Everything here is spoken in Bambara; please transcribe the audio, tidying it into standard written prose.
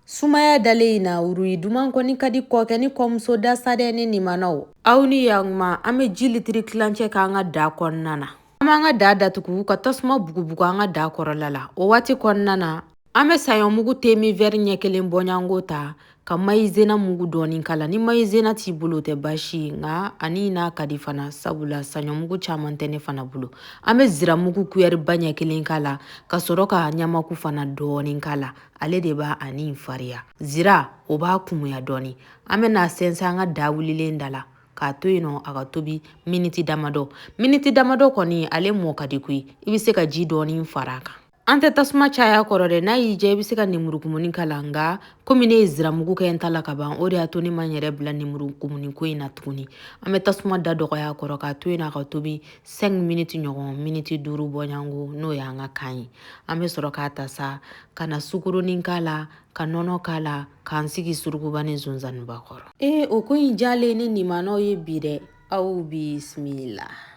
Sumaya dalen in na, wuruyi duman kɔni ka di kɔkɛ ni kɔmuso da sa dɛ. Ne nimanaw, aw ni yakuma. An bɛ ji litiri tilancɛ k'an ka da kɔnɔna na. An b'an ka da datugu ka tasuma bugubugu an ka da kɔrɔla la. O waati kɔnɔna na, an bɛ saɲɔmugu temi vɛri ɲɛ kelen bɔɲango ta ka mayizena mugu dɔɔni k'a la. Ni mayizena t'i bolo, o tɛ baasi ye, nka ani n'a ka di fana, sabula saɲɔmugu caman tɛ ne fana bolo. An bɛ ziramugu kuyɛriba ɲɛ kelen k'a la ka sɔrɔ ka ɲamaku fana dɔɔni k'a la. Ale de b'a ani fariya, zira o b'a kumuya dɔɔni. An bɛna sɛnsɛn an ka da wulilen da la k'a to yen nɔ a ka tobi miniti damadɔ. Miniti damadɔ kɔni, ale mɔ ka di koyi. I bɛ se ka ji dɔɔni fara a kan. An tɛ tasuma caya kɔrɔ dɛ. N'a y'i diya, i bɛ se ka nemurukumuni k'a la, nka komi ne ye ziramugu kɛ n ta la ka ban, o de y'a to ne ma n yɛrɛ bila nemurukumuni ko in na tuguni. An bɛ tasuma da dɔgɔya kɔrɔ k'a to yen a ka tobi 5 miniti ɲɔgɔn, miniti 5 bɔɲango, n'o y'an ka kan ye. An bɛ sɔrɔ k'a ta sa ka na sukuronin k'a la, ka nɔnɔ k'a la, k'an sigi surukuba ni zonzaniba kɔrɔ. Ee, o ko in jalen ne nimanaw ye bi dɛ. Aw bisimila.